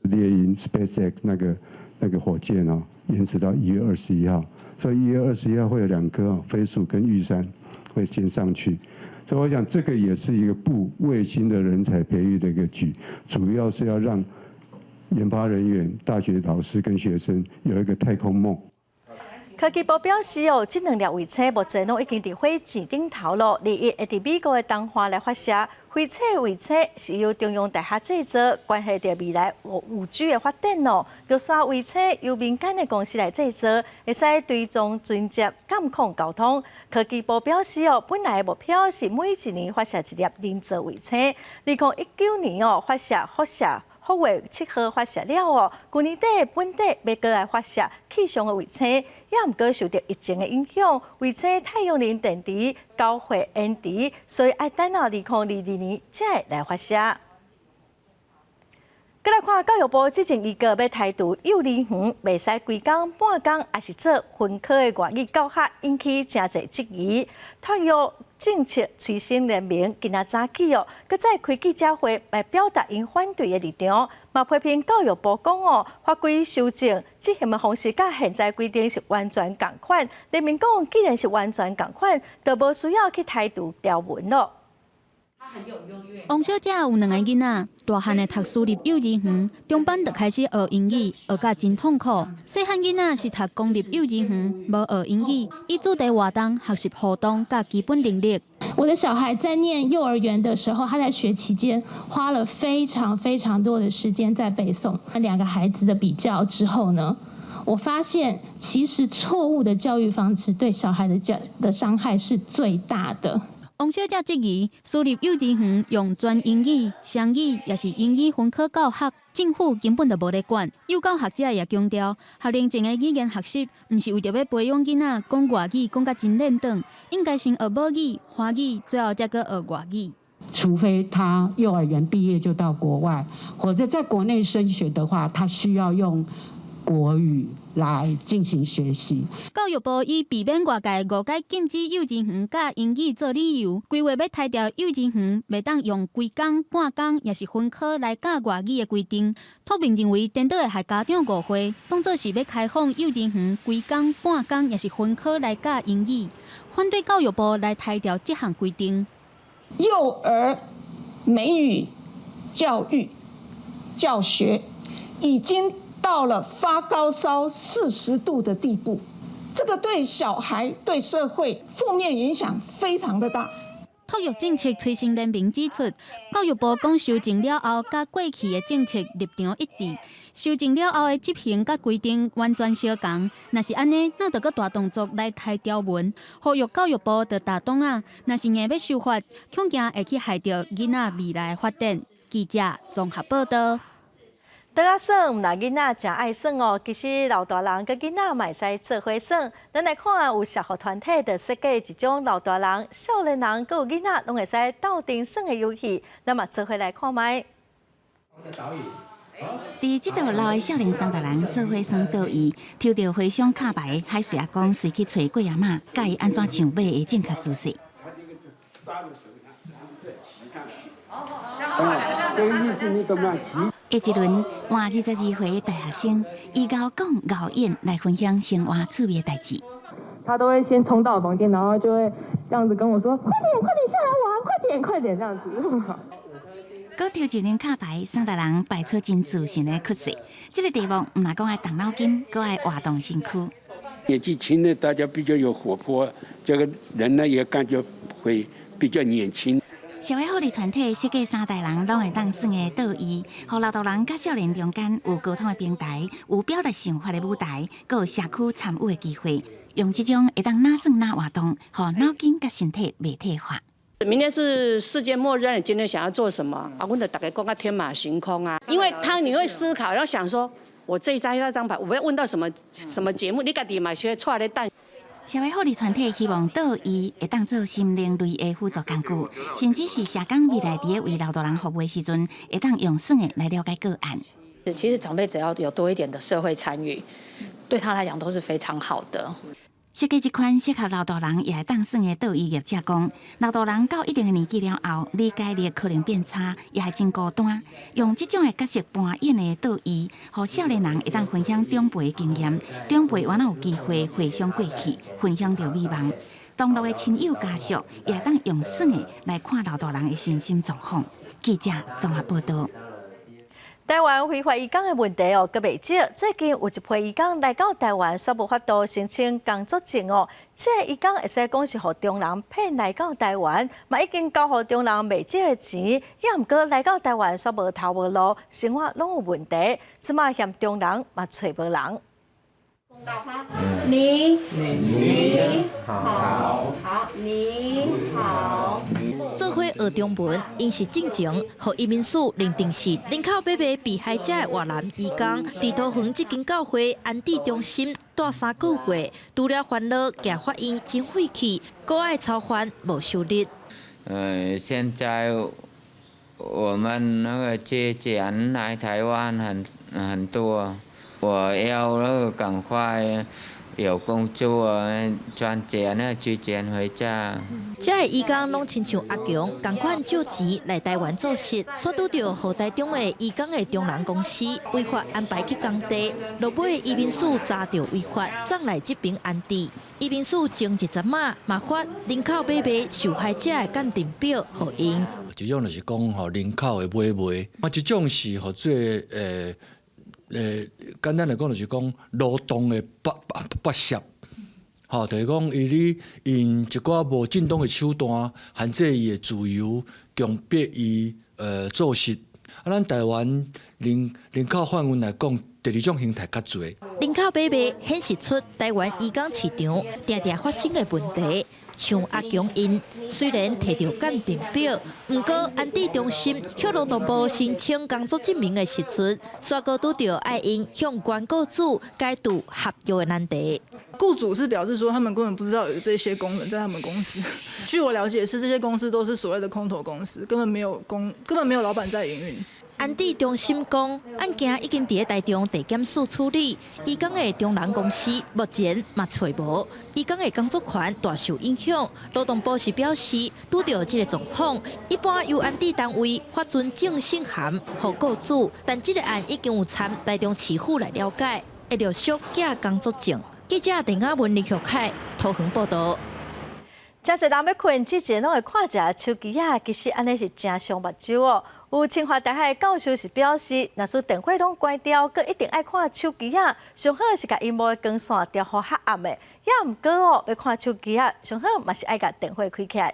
獵鷹 SpaceX 那個火箭哦，延遲到1月21號，所以1月21號會有兩顆哦，飛鼠跟玉山會先上去，所以我想這個也是一個部衛星的人才培育的一個舉，主要是要讓研發人員、大學老師跟學生有一個太空夢。科技部表示哦，這兩粒衛星目前攏已經佇火箭頂頭咯，21會佇美國的東岸來發射。飛鼠衛星是由中央大學製作，關係著未來5G 的發展哦。玉山衛星由民間的公司來製作，會使追蹤船隻、監控交通。科技部表示哦，本來的目標是每一年發射一粒人造衛星，2019年哦發射輻射福衛7號發射了哦，舊年底本底欲閣來發射氣象的衛星，也毋過受著疫情的影響，衛星太陽能電池交貨延遲，所以愛等到2022年才會來發射。閣來看教育部之前預告欲剔除幼兒園袂使規工、半工，抑是做分科的外語教學，引起誠濟質疑。托育政策催生聯盟今仔早起哦，閣再開記者會來表達𪜶反對的立場，嘛批評教育部講哦，法規修正執行的方式佮現在規定是完全仝款。聯盟講，既然是完全仝款，就無需要去剔除條文咯。王小姐有兩个囡仔，大漢的讀私立幼兒園，中班就開始學英語，學甲真痛苦。細漢囡仔是讀公立幼兒園，無學英語，以主題活動、學習互動佮基本能力。我的小孩在念幼兒園的時候，他在學期間花了非常非常多的時間在背誦。兩個孩子的比較之後呢，我發現其實錯誤的教育方式對小孩的教的傷害是最大的。王小姐質疑，私立幼兒園用全英語、雙語，抑是英語分科教學，政府根本就無咧管。幼教學者也強調，學齡前的語言學習，毋是為著欲培養囡仔講外語講甲真輪轉，應該先學母語、華語，最後才閣學外語。除非他幼兒園畢業就到國外，或者在國內升學的話，他需要用國語來進行學習。教育部以避免外界誤解禁止幼兒園教英語做理由，規劃欲剔掉幼兒園袂當用規工、半工，抑是分科來教外語的規定。托明認為顛倒會害家長誤會，當做是欲開放幼兒園規工、半工，抑是分科來教英語，反對教育部來剔掉這項規定。幼兒美語教育教學已經到了發高燒40度的地步，這個對小孩、對社會負面影響非常的大。托育政策催生聯盟指出，教育部講修正了後，佮過去的政策立場一致。修正了後的執行佮規定完全相仝。若是按呢，哪著閣大動作來剔條文，呼籲教育部著踏擋仔，若是硬欲修法，恐驚會去害著囡仔未來發展。記者綜合報道。桌仔耍，毋但囡仔誠愛耍哦，其實老大人佮囡仔嘛會使做伙耍。咱來看有社福團體就設計一種老大人、少年人閣有囡仔攏會使鬥陣耍的遊戲，咱嘛做伙來看覓。佇這桌老的少年三大人做伙耍桌椅，抽著和尚敲牌，海水阿公隨去揣粿阿嬤，教伊按怎上馬的正確姿勢。下一輪換22歲的大學生，以𠢕講𠢕演來分享生活趣味的代誌。他都會先衝到房間，然後就會這樣子跟我說：快點，快點下來玩，快點，快點這樣子。閣抽一張卡牌，三大人擺出真自信的氣勢。這个題目毋但講愛動腦筋，閣愛活動身軀。年紀輕的大家比較有活潑，這個人呢也感覺會比較年輕。社會福利團體設計三代人攏會當耍的桌椅，予老大人佮少年中間有溝通的平台，有表達想法的舞台，閣有社區參與的機會。用這種會當哪耍哪活動，予腦筋佮身體袂退化。明天是世界末日，你今天想要做什麼？啊，阮就逐家講甲天馬行空啊，因為他你會思考，要想說，我這一張那張牌，我要問到什麼什麼節目？你家己嘛是會掣咧等。社會福利團體希望桌椅會當做心靈類的輔助工具，甚至是社工未來佇咧為老大人服務的時陣，會當用耍的來了解個案。其實長輩只要有多一點的社會參與，對他來講都是非常好的。設計這款適合老大人也會當耍的桌椅業者講，老大人到一定的年紀了後，理解力可能變差，也會真孤單。用這種的角色扮演的桌椅，予少年人會當分享長輩的經驗，長輩猶有機會回想過去，分享著美夢。同樂的親友家屬也會當用耍的來看老大人的身心狀況。記者綜合報道。台灣非法移工的問題哦，閣袂少。最近有一批移工來到台灣，煞無法度申請工作證哦。這个移工會使講是予中人騙來到台灣，嘛已經交予中人袂少的錢，也毋過來到台灣煞無頭無路，生活攏有問題。這馬嫌中人嘛揣無人。你你好，好你好。做伙學中文，𪜶是進前予移民署認定是人口買賣被害者的越南移工，佇桃園這間教會安置中心蹛3個月，除了煩惱行法院真費氣，閣愛操煩無收入。現在我們那個借錢來台灣很多，我要那個趕快有工作賺錢啊，寄錢回家。這个移工攏親像阿強，仝款借錢來台灣做事，煞拄著予台中的移工的中人公司違法安排去工地，落尾移民署查著違法，送來這爿安置。移民署前一陣仔嘛發人口買賣受害者的鑑定表予𪜶。一種就是講吼人口的買賣，啊一種是予做簡單來講就是講勞動的剝削，吼，就是講伊咧用一寡無正當的手段限制伊的自由，強迫伊做事。啊，咱台灣人口販運來講，第二種形態較濟。人口買賣顯示出台灣移工市場定定發生的問題。像阿強𪜶雖然提著鑑定表，毋過安置中心向勞動部申請工作證明的時陣，煞閣拄著愛𪜶向原雇主解除合約的難題。雇主是表示說，他們根本不知道有這些工人在他們公司。據我了解，是這些公司都是所謂的空頭公司，根本沒有工，根本沒有老闆在營運。安置中心講，案件已經佇咧台中地檢署處理，移工的中人公司目前嘛揣無，移工的工作權大受影響。勞動部是表示，拄著這个狀況，一般由安置單位發存證信函予雇主，但這个案已經有參台中市府來了解，會陸續寄工作證。記者鄧亞文、林玉凱桃園報導。誠濟人欲睏之前，攏會看一下手機仔，其實按呢是誠傷目睭哦。有清華大學的教授是表示，若是電火攏關掉，閣一定愛看手機仔，上好是共螢幕的光線調予較暗的。也毋過哦，欲看手機仔，上好嘛是愛共電火開起來。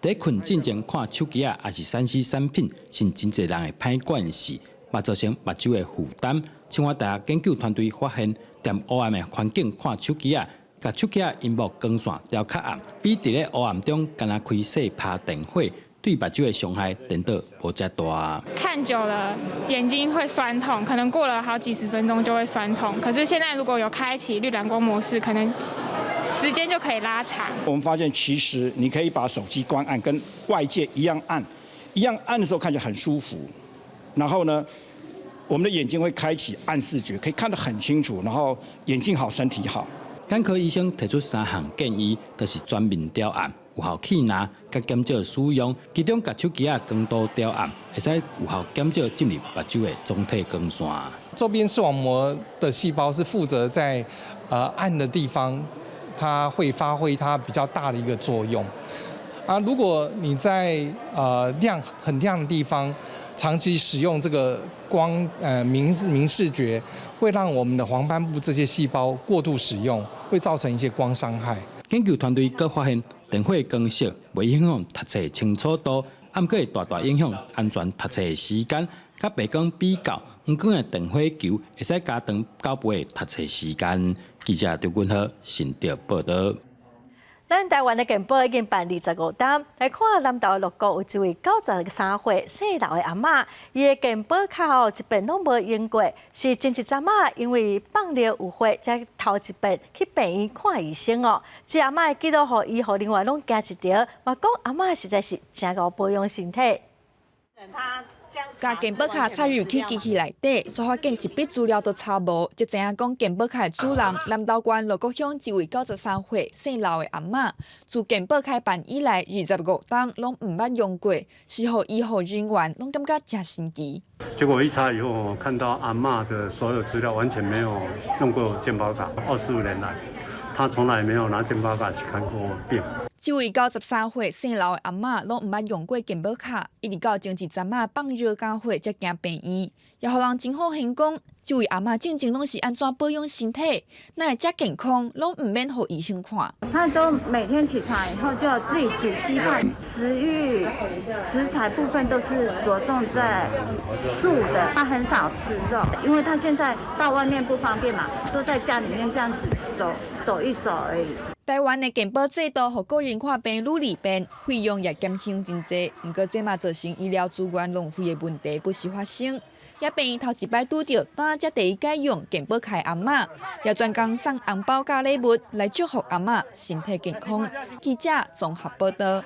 佇睏進前看手機仔，抑是3C 產品，是真濟人的歹慣勢，嘛造成目睭的負擔。清華大學研究團隊發現，踮烏暗的環境看手機仔，共手機仔螢幕光線調較暗，比佇咧烏暗中干焦開細拍電火，對目睭的傷害顛倒無遮大。看久了眼睛會痠痛，可能過了好幾十分鐘就會痠痛。可是現在如果有開啟綠藍光模式，可能時間就可以拉長。我們發現其實你可以把手機關暗，跟外界一樣暗，一樣暗的時候看起來很舒服。然後呢，我們的眼睛會開啟暗視覺，可以看得很清楚。然後眼睛好，身體好。眼科醫生提出三項建議，就是全面調暗、有效氣藍、佮減少使用。其中，共手機仔光度調暗，會使有效減少進入目睭的總體光線。周邊視網膜的細胞是負責在暗的地方，它會發揮它比較大的一個作用。啊，如果你在亮很亮的地方，長期使用這個光明視覺，會讓我們的黃斑部這些細胞過度使用，會造成一些光傷害。研究團隊閣發現，電火光色袂影響讀冊清楚度，毋過會大大影響安全讀冊的時間。佮白光比較，黃光的電火球會使加長9倍的讀冊時間。記者張君和新竹報導。咱台灣的健保已經辦25冬，來看南投六股有一位93歲姓劉的阿嬤，伊的健保卡哦一遍攏無用過，是前一陣仔因為放尿有血，才頭一遍去病院看醫生哦。這阿嬤的記錄，予醫護人員攏驚一趒，嘛講阿嬤實在是誠𠢕保養身體。共健保卡插入去機器內底，煞發現一筆資料都查無，才知影講健保卡的主人南投縣六股鄉一位93歲姓劉的阿嬤，自健保開辦以來25冬攏毋捌用過，是予醫護人員攏感覺誠神奇。結果一查以後，我看到阿嬤的所有資料完全沒有用過健保卡，25年來，她從來沒有拿健保卡去看過病。這位93歲姓劉的阿嬤，攏毋捌用過健保卡，一直到前一陣仔放尿加血才行病院，也予人真好現講，這位阿嬤進前攏是按怎保養身體，哪會遮健康，攏毋免予醫生看。她都每天起床以後就要自己煮稀飯，食慾食材部分都是著重在素的，她很少吃肉，因為她現在到外面不方便嘛，都在家裡面這樣子走走一走而已。台灣的健保制度，予個人看病愈利便，費用也減省真濟。毋過這嘛造成醫療資源浪費的問題不時發生。也病院頭一擺拄著，今才第一擺用健保卡的阿嬤，也專工送紅包佮禮物來祝福阿嬤身體健康。記者綜合報導。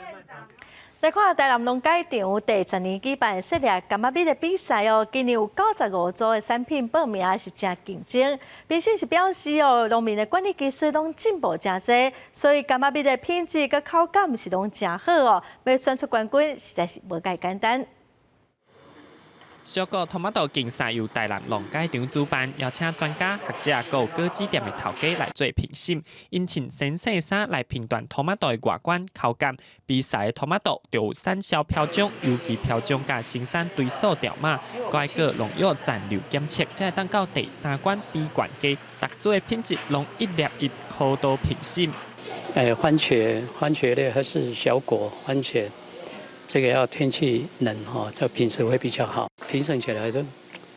來看台南農改場第10年舉辦踅掠柑仔蜜的比賽哦，今年有95組的產品報名，是誠競爭。評審是表示哦，農民的管理技術攏進步誠濟，所以柑仔蜜的品質佮口感是攏誠好哦。欲選出冠軍實在是無蓋簡單。小果托馬豆競賽由台南農改場主辦，邀請專家學者佮果子店的頭家來做評審，𪜶穿鮮色衫來評斷托馬豆的外觀口感。比賽的托馬豆就有產銷標章、有機標章佮生產追溯條碼，閣愛農藥殘留檢測，才會當到第三關比冠家。逐組的品質攏一粒一高度評審。番茄，番茄類還是小果番茄，這個要天氣冷哈，這品質會比較好。評審起來，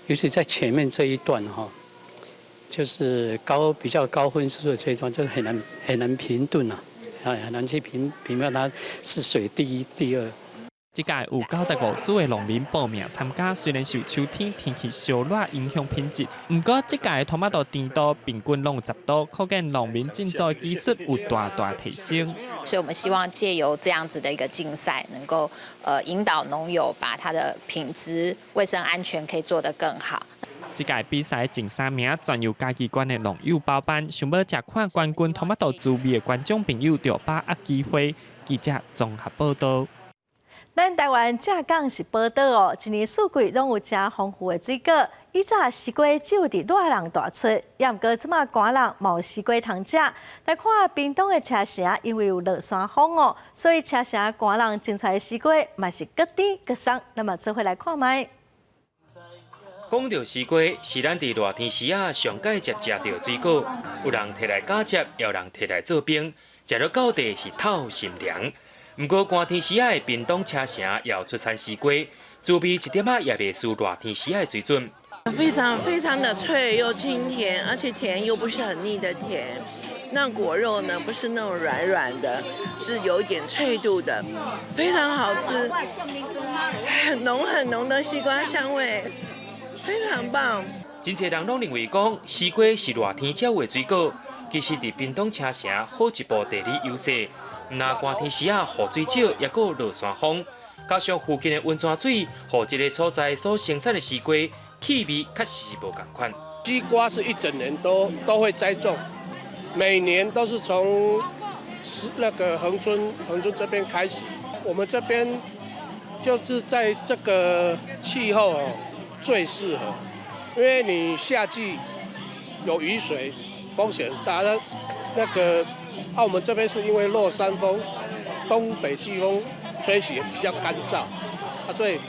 尤其在前面這一段哈，就是比較高分數的這一段，就很難很難評斷啊，很難去評判它是誰第一、第二。這屆有95組的農民報名參加，雖然受秋天天氣燒熱影響品質，毋過這屆的托馬豆甜度平均攏有10度，可見農民種作技術有大大提升。所以我們希望借由這樣子的一個競賽，能夠引導農友把它的品質、衛生安全可以做得更好。這屆比賽前三名全由嘉義縣的農友包辦，想欲食看冠軍托馬豆滋味的觀眾朋友，就把握機會。記者綜合報導。咱台灣正港是寶島哦，一年四季攏有誠豐富的水果。以早西瓜只有佇熱人大出，也毋過這馬寒人嘛有西瓜通食。來看屏東的車城，因為有落山風哦，所以車城寒人種出來的西瓜嘛是閣甜閣爽。咱嘛做伙來看覓。講著西瓜，是咱佇熱天時仔上蓋捷食著水果，有人提來加汁，也有人提來做冰，食落到底是透心涼。毋過寒天時仔的屏東車城也有出產西瓜，滋味一點仔也袂輸熱天時仔的水準。非常非常的脆又清甜，而且甜又不是很膩的甜。那果肉呢，不是那種軟軟的，是有一點脆度的，非常好吃，很濃很濃的西瓜香味，非常棒。真濟人攏認為講西瓜是熱天才有的水果，其實佇屏東車城好一步地理優勢。毋但寒天時仔雨水少，抑閣落山風，加上附近的溫泉水，予這个所在所生產的西瓜氣味確實是無仝款。西瓜是一整年都會栽種，每年都是從是那個恆春這邊開始。我們這邊就是在這個氣候最適合，因為你夏季有雨水，風險大。那個啊，我們這邊是因為落山風，東北季風吹襲比較乾燥，啊，所以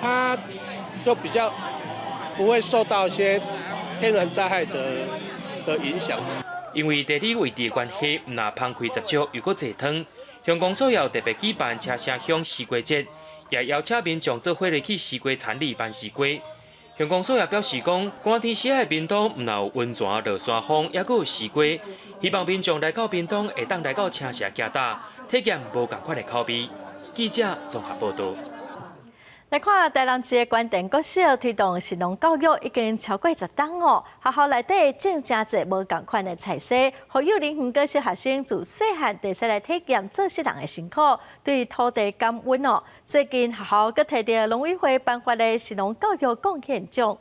它就比較不會受到一些天然災害的影響。因為地理位置的關係，毋但芳開十足，又閣濟糖。鄉公所也特別舉辦車城鄉西瓜節，也邀請民眾做伙來去西瓜田裡搬西瓜。鄉公所也表示講，寒天時仔的屏東毋但有溫泉、落山風，猶閣有西瓜，希望民眾來到屏東會當來到車城行搭，體驗無仝款的口味。記者綜合報導。來看台南市的關田國小推動食農教育已經超過10冬哦。學校內底種誠濟無仝款的菜色，予幼兒園國小學生自細漢就會使來體驗做穡人的辛苦，對土地感恩哦。最近學校閣提著農委會頒發的食農教育貢獻獎。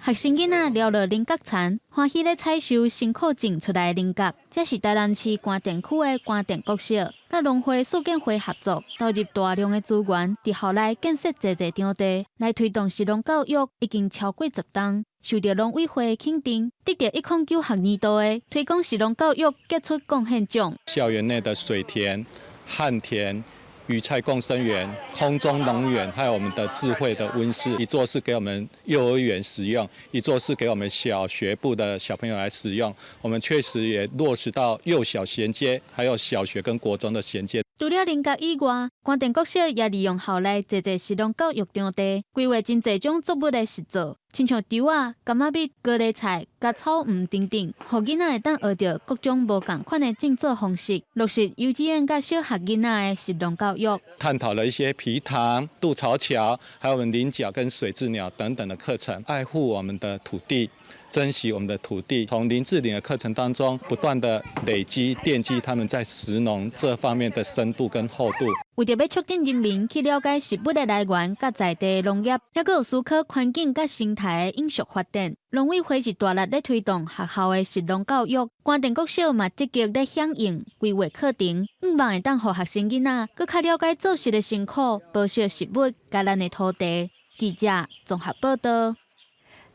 學生囡仔撩落菱角田，歡喜咧採收辛苦種出來的菱角。這是台南市官田區的官田國小，佮農會促進會合作，投入大量的資源，佇校內建設濟濟場地，來推動食農教育，已經超過10冬，受著農委會肯定，得著109學年度的推廣食農教育傑出貢獻獎。校園內的水田、旱田、魚菜共生園、空中農園，還有我們的智慧的溫室，一座是給我們幼兒園使用，一座是給我們小學部的小朋友來使用。我們確實也落實到幼小銜接，還有小學跟國中的銜接。除了菱角以外，官田國小也利用校內濟濟食農教育場地，規劃真濟種作物的實作，親像稻仔、柑仔蜜、高麗菜、佮草黃等等，予囡仔會當學著各種無仝款的種作方式，落實幼稚園佮小學囡仔的食農教育。探討了一些埤塘、渡槽橋，還有我們菱角跟水雉鳥等等的課程，愛護我們的土地。珍惜我們的土地，從林志玲的課程當中不斷的累積奠基他們在食農這方面的深度跟厚度。為著欲促進人民去了解食物的來源佮在地農業，猶閣有思考環境佮生態的永續發展。農委會是大力咧推動學校的食農教育，官田國小嘛積極咧響應規劃課程，向望會當予學生囡仔閣較了解做穡的辛苦，保惜食物佮咱的土地。記者綜合報導。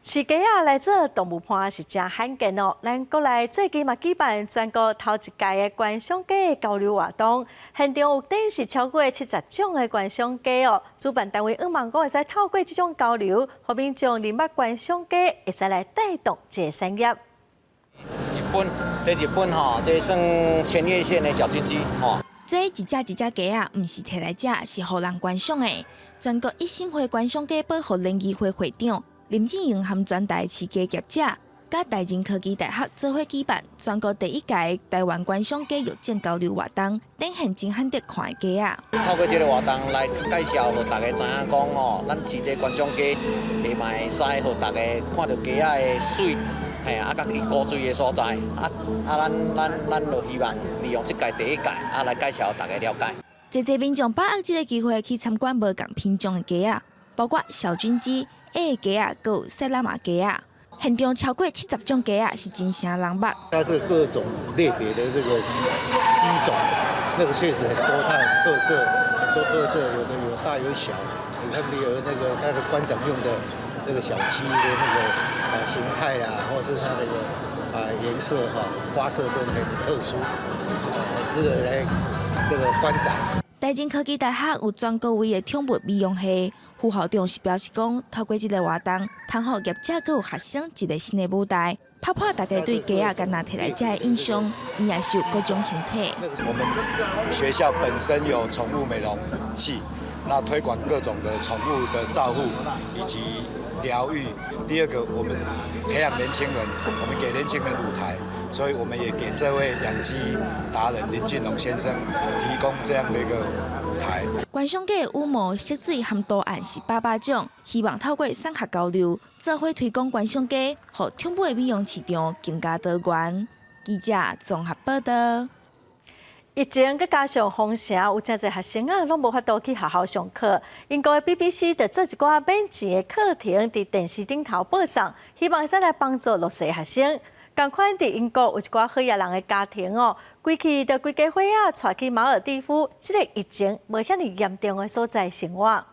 飼雞仔來做動物伴是誠罕見哦。咱國內最近嘛舉辦全國頭一屆的觀賞雞交流活動，現場有展示超過70種的觀賞雞哦。主辦單位向望講會使透過這種交流，予民眾認捌觀賞雞，會使來帶動這个產業。日本，這日本吼，這算千葉縣的小金雞吼。這一隻一隻雞仔，毋是提來食，是予人觀賞的。全國一心會觀賞雞保護聯誼會會長林志穎和全台飼雞業者，佮大仁科技大學做伙舉辦全國第一屆台灣觀賞雞育種交流活動，展現真罕得看的雞仔。透過這个活動來介紹，予大家知影講吼，咱飼這觀賞雞，嘛會使予大家看著雞仔的媠，嘿，啊，佮伊古錐的所在，啊啊，咱咱咱就希望利用這屆第一屆啊來介紹予大家了解。濟濟民眾把握這个機會去參觀無仝品種的雞仔，包括小軍雞、矮雞仔，閣有賽拉馬雞仔。現場超過70種雞仔是真誠人捌。它是各種類別的這個雞種，那個確實很多，它很特色，很多特色，有的有大有小。你看，有那個它的觀賞用的那個小雞的那個啊形態啊，或是它那個啊顏色哈，花色都很特殊，很值得來這個觀賞。大仁科技大學有全國位的寵物美容系，副校長是表示講，透過這个活動，通予業者閣有學生一個新的舞台，打破大家對雞仔干焦提來食的印象，伊也是有各種形體。我們學校本身有寵物美容系，那推廣各種的寵物的照護以及療癒。第二個，我們培養年輕人，我們給年輕人舞台，所以我們也給這位養雞達人林進龍先生提供這樣的一個舞台。觀賞雞的羽毛、色水和圖案是百百種，希望透過產學交流，做伙推廣觀賞雞，予寵物的美容市場更加多元。記者綜合報導。疫情閣加上封城，有誠濟學生仔攏無法度去學校上課。英國的 BBC 就做一寡免錢的課程，佇電視頂頭播送，希望會使來幫助弱勢學生。仝款佇英國有一寡好額人的家庭哦，規氣就規家伙仔帶去馬爾地夫，這个疫情無遐爾嚴重的所在生活。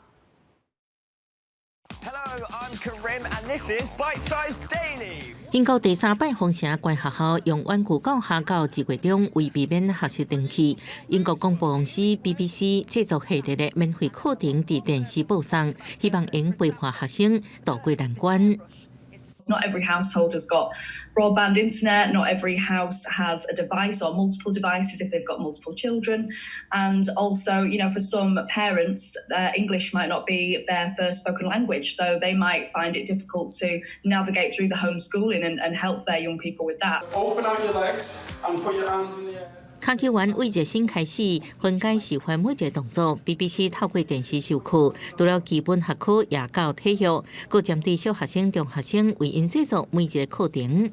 Hello, I'm Karim, and this is Bite Size Daily. 英國第三擺封城關學校，用遠距教學到2月中，為避免學習斷去。英國廣播公司 BBC 製作系列的免費課程佇電視播送，希望能陪伴學生渡過難關。Not every household has got broadband internet, not every house has a device or multiple devices if they've got multiple children. And also, for some parents, English might not be their first spoken language, so they might find it difficult to navigate through the homeschooling and help their young people with that. Open out your legs and put your arms in the air. 跤球員對熱身開始分解示範每一个動作，BBC 透過電視授課，除了基本學科，也教體育，閣針對小學生、中學生為𪜶製作每一个課程。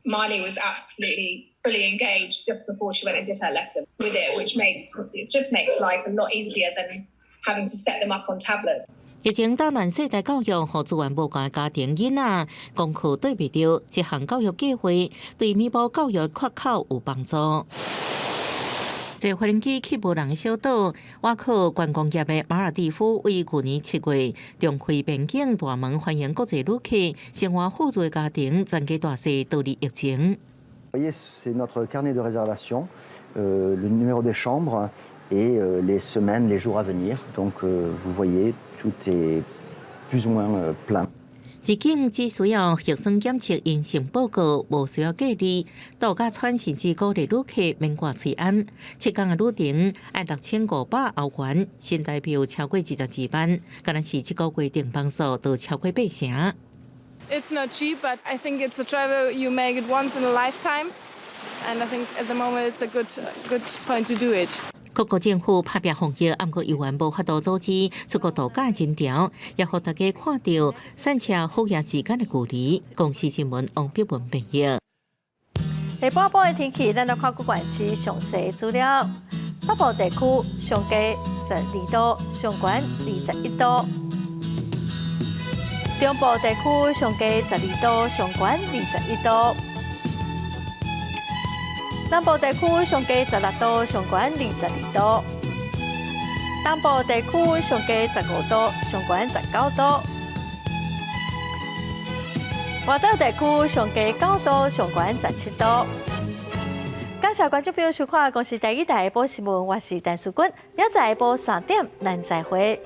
Miley was absolutely fully engaged just before she went and did her lesson with it, which makes life a lot easier than having to set them up on tablets. 疫情打亂世代教育，予資源無仝家庭囡仔功課綴袂著，這項教育計劃對彌補教育缺口有幫助。坐飛機去無人的小島，倚靠觀光業的馬爾地夫對舊年7月重開邊境大門，歡迎國際旅客，生活富足的家庭，全家大細逃離疫情。 Voyez, c'est notre carnet de réservation, le numéro des chambres et les semaines, les jours à venir. Donc, vous voyez, tout est plus ou moins plein. 入境只需要核酸檢測陰性報告，無需要隔離。度假村甚至鼓勵旅客免掛喙罨。7天的旅程愛6500歐元，新台幣超過22萬，敢若是這個月訂房數都超過八成。 It's not cheap, but I think it's a travel you make it once in a lifetime, and I think at the moment it's a good point to do it. 各國政府拍拚防疫，毋過猶原無法度阻止出國度假人潮，也予大家看著散赤福野之間的距離。公視新聞王碧文編譯。下半晡的天氣，咱來看各縣市詳細資料。北部地區上低12度，上懸21度；中部地區上低12度，上懸21度；南部地區上低16度，上懸22度；東部地區上低15度，上懸19度；外島地區上低9度，上懸17度。感謝觀眾朋友收看《公視第一台下晡新聞》，我是陳淑君，明仔載下晡3點，咱再會。